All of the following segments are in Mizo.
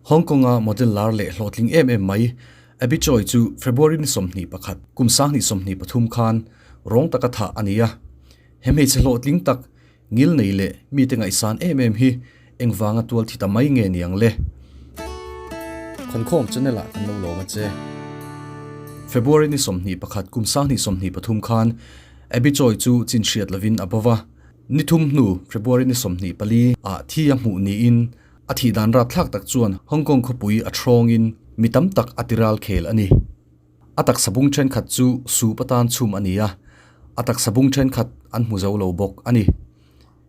Hong Kong-a model lar leh hlawhtling em em mai Abby Choi chu February ni 21, kum 2023 khan rawng taka thah a ni a. He hmeichhe hlawhtling tak ngil nei leh mite ngaihsan em em hi engvanga tual thi ta mai nge niang le? Khawnkhawm channel ah kan lo lawm a che. February ni 21, kum 2023 khan Abby Choi chu chin hriat lovin a bo va. Ni thum hnu February ni 24 ah thi a hmuh niin A thih dan rapthlak tak chuan Hong Kong khawpui a thrawngin mi tam tak a tiral khel a ni. A taksa bung thenkhat chu sup atan chhum a ni a, a taksa bung thenkhat an hmu zo lo bawk a ni.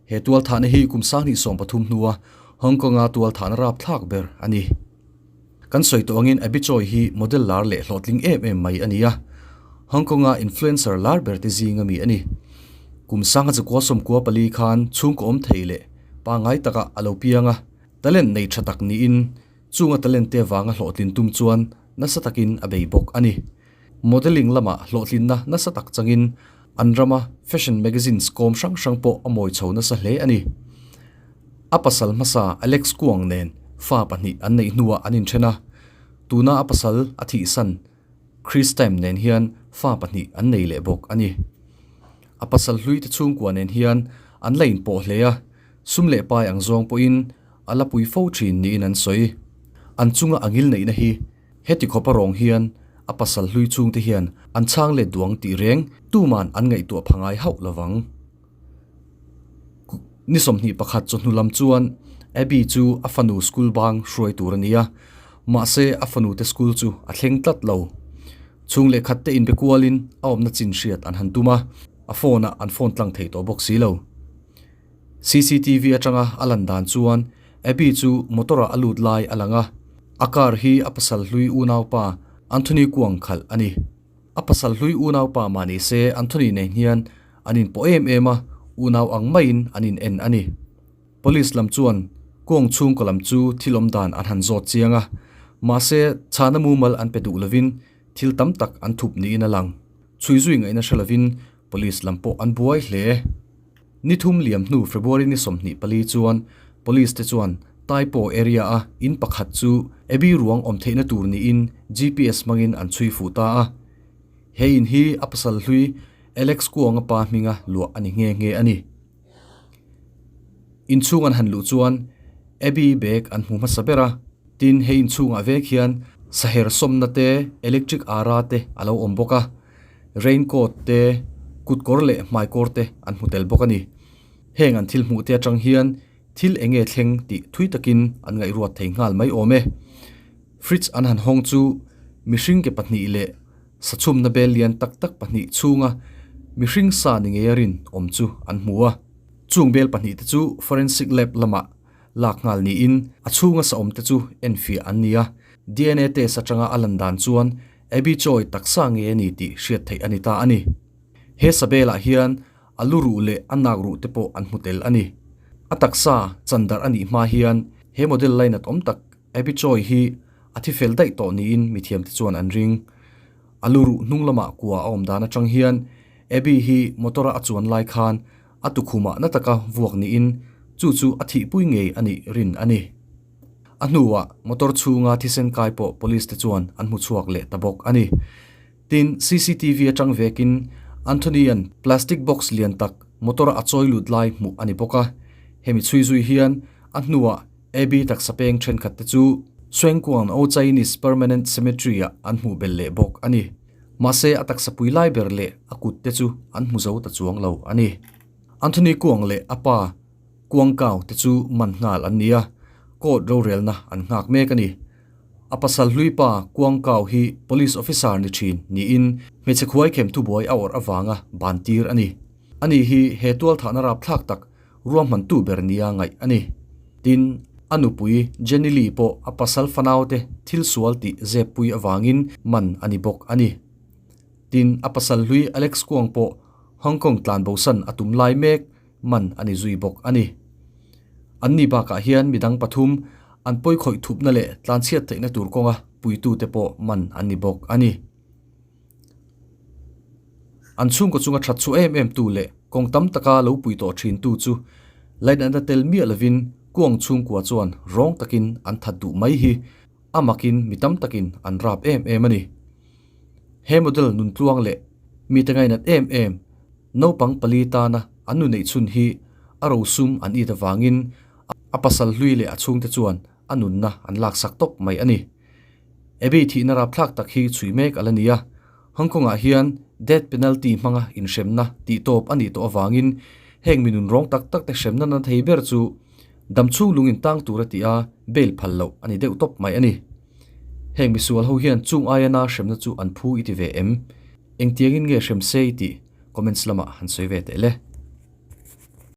He tualthahna hi kum 2013 hnua Hong Kong-a tualthahna rapthlak ber a ni. Kan sawi tawh angin Abby Choi hi model lar leh hlawhtling em em mai a ni a, Hong Kong-a influencer lar ber te zinga mi a ni. Kum 1994 khan chhungkaw awm thei leh pangngai takah a lo piang a, talent nei tha tak niin chunga talent te vanga hlawhtlin tum chuan nasa takin a bei bawk a ni. Modelling lamah hlawhtlinna nasa tak changin an rama fashion magazines kawm hrang hrang pawh a mawi chho nasa hle a ni. A pasal hmasa Alex Kuang nen fa pahnih an neih hnuah an inthen a, tuna a pasal a thihsan Chris Tam nen hian fa pahnih an nei leh bawk a ni. A pasal hlui te chhungkua nen hian an la inpawh hle a, sum leh pai ang zawng pawhin a la pui fo thin niin an sawi. An chunga a ngil neihna hi heti khawpa rawng hian a pasal hlui chhungte hian an chhang let duang tih reng tuman an ngaihtuah pha ngai hauh lovang. Ni 21 chawhnu lam chuan Abby chu a fanu school bang hruai tur a ni a, mahse a fanu te school chu a thleng tlat lo. Chhung leh khat te inbe kualin a awmna chin hriat an han tum a, a phone ah an phone tlang thei tawh bawk si lo. CCTV atanga a lan dan chuan Abby chu motor ah a lut lai a lang a, a car hi a pasal hlui unaupa Anthony Kuang khalh a ni. A pasal hlui unaupa mah ni se Anthony nen hian an inpawh em em a, unau ang maiin an in en a ni. Police lam chuan Kuang chhungkaw lam chu thil awm dan an han zawt chiang a, mahse chhana mumal an pe duh lovin thil tam tak an thup niin a lang. Chhui zui ngaihna hre lovin Police lam pawh an buai hle. Ni thum liam hnu February ni 24 chuan Police te chuan Taipo area a in pakhat chu Abby ruang awm theihna tur niin GPS hmangin an chhui fuh ta a. He in hi a pasal hlui Alex Kuanga pa hminga luah a ni nghe nghe a ni. Inchhung an han luh chuan Abby bag an hmu hmasa ber a, tin he inchhungah vek hian saher sawmna te, electric ara te a lo awm bawk a, raincoat te, kutkawr leh hmaikawr te an hmu tel bawk a ni. Heng an thil hmuh te atang hian thil eng nge thleng tih thui takin an ngaihruat thei nghal mai awm e. Fridge an han hawng chu mihring ke pahnih leh Sachhumna bel lian tak tak pahnih chhunga mihring sa ni ngei a rin awm chu an hmu a. Chung bel pahnih te chu forensic lab lamah lak nghal niin a chhunga sa awm te chu enfiah an ni a. DNA test atanga a lan dan chuan Abby Choi taksa ngei a ni tih hriat theih a ni ta a ni. He sa belah hian a lu ruh leh a nak ruh te pawh an hmu tel a ni. A taksa chan darh a nih hma hian he model lainat awm tak Abby Choi hi A thi fel daih tawh niin mithiamte chuan an ring. A lu ruh hnung lamah kua a awm dan atang hian Abby hi motor-a a chuan lai khan a tukhumah na taka vuak niin chu chu a thihpui ngei a nih rin a ni. A hnuah motor chhunga thisen kai pawh police te chuan an hmu chhuak leh ta bawk a ni. Tin, CCTV atang vekin Anthony-a'n plastic box lian tak motor-a a chawi lut lai hmuh a ni bawk a. Hemi chhui zui hian a hnuah Abby taksa peng thenkhat te chu Suengkuan Old Chinese Permanent Cemetery ah an hmuh belh leh bawk a ni. Mahse a taksa pui lai ber leh a kut te chu an hmu zo ta chuang lo a ni. Anthony Kuang leh a pa Kuang Kau te chu man nghal an ni a, court rorelna an nghak mek a ni. A pasal hlui pa Kuang Kau hi police officer ni thin niin hmeichhe khuai khem thubuai a awrh avanga ban tir a ni. Ani hi he tualthahna rapthlak tak ruahmantu ber nia ngaih a ni. Tin, a nupui Jenny Lee pawh a pasal fanaute thil sual tih zeppui avangin man a ni bawk a ni. Tin, a pasal hlui Alex Kuang pawh Hong Kong tlan bosan a tum lai mek man a ni zui bawk a ni. Anni bakah hian midang pathum an pawikhawih thupna leh tlanchhiat theihna tur kawnga puitute pawh man an ni bawk a ni. An chhungkaw chunga that chhuah em em tu leh kawng tam taka lo pui tawh thin tu chu lainatna tel miah lovin Kuang chhungkua chuan rawng takin an that duh mai hi a makin mi tam takin an rap em em a ni. He model nuntluang leh mite ngainat em em naupang pali tana an nu neih chhun hi a rosum an it avangin a pasal hlui leh a chhungte chuan a nunna an laksak tawp mai a ni. Abby thihna rapthlak tak hi chhui mek a la ni a, Hong Kong ah hian death penalty hmanga inhremna tih tawp a nih tawh avangin heng mi nunrawng tak tak te hremna na thei ber chu damchhung lung in tang tur a ti a, bail phal loh a ni deuh tawp mai a ni. Heng misual ho hian chung aia na hremna chu an phu i ti ve em? Engtiangin nge hrem se i tih? Comments lamah han sawi ve teh le.